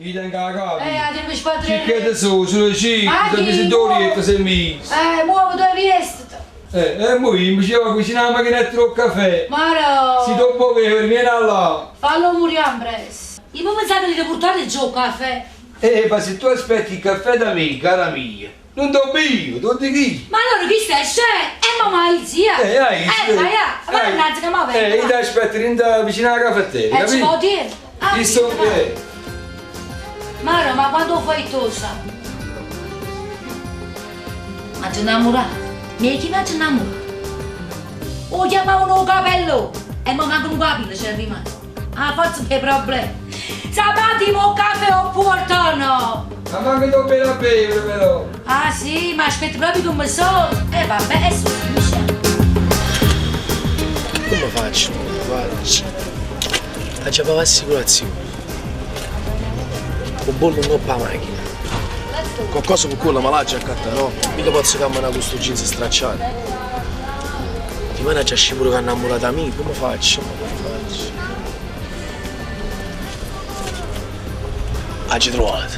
Io tengo 'a capa. Eh, 'a tieni sbattere. Chi te so, solo cinque, Ma si chi, mi mo? dorietto si è messo. Muovi dove viestiti. E mo io mi ci va cucinare la macchinetta del caffè. Maro. Se dopo bere, vieni là. Fallo morire in presto. Io mi pensavo di portare giù il caffè. Ma se tu aspetti il caffè da me, cara mia, non te lo bevo, te lo dico io. Ma allora chi stai? C'è? Mamma, zia. Dai, sì. Vai, vai, Dai. innanzi che mi vengo. Io ti aspetto vicino alla caffettiera, Ci capito? può dire? Ah, Chi sto va. eh. Maro, ma quando fai tu, sa? Ma ti innamora? Mi hai chiamato innamora? O chiamavano un capello e ma manco un capello c'è rimasto. Ah, forse che problema. Sabati mo caffè o portano. Ma manco te bere a bere, però. Ah sì, ma aspetta proprio come sono. Vabbè, adesso finisce. Come faccio? Come faccio? Ha già pagato l'assicurazione. Un bollo non la macchina. Qualcosa con quello ma l'ha già accattato, no? Mica posso camminare con questo jeans stracciato. Di me già pure che ha innamorato a me, come faccio? Ma come faccio? Ha già trovato.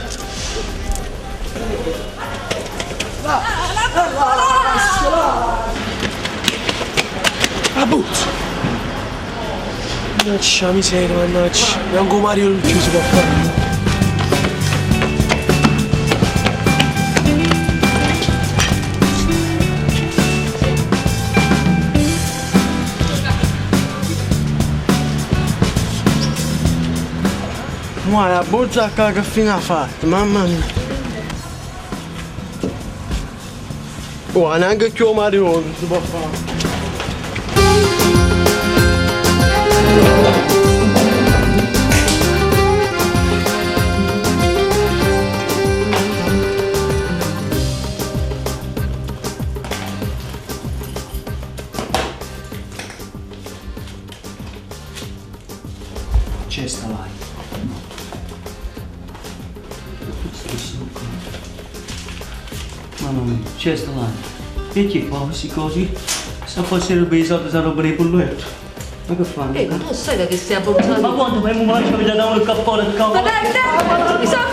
La buzza! Mannaggia miseria, mannaggia. Neanche Mario il chiuso può fare. Ma la borsa che fine ha fatto, mamma mia. Oh, neanche più Mario si può fare. C'è sta l'aria. Stesso qua. Mamma mia, c'è sta l'aria. E che fa queste cose? Se fossero pesate sarebbero per letto. Ma che fanno? Ma tu sai che stai portando? Ma quanto mi mangia mi dà un cappone di Ma cavolo? dai, dai, mi sono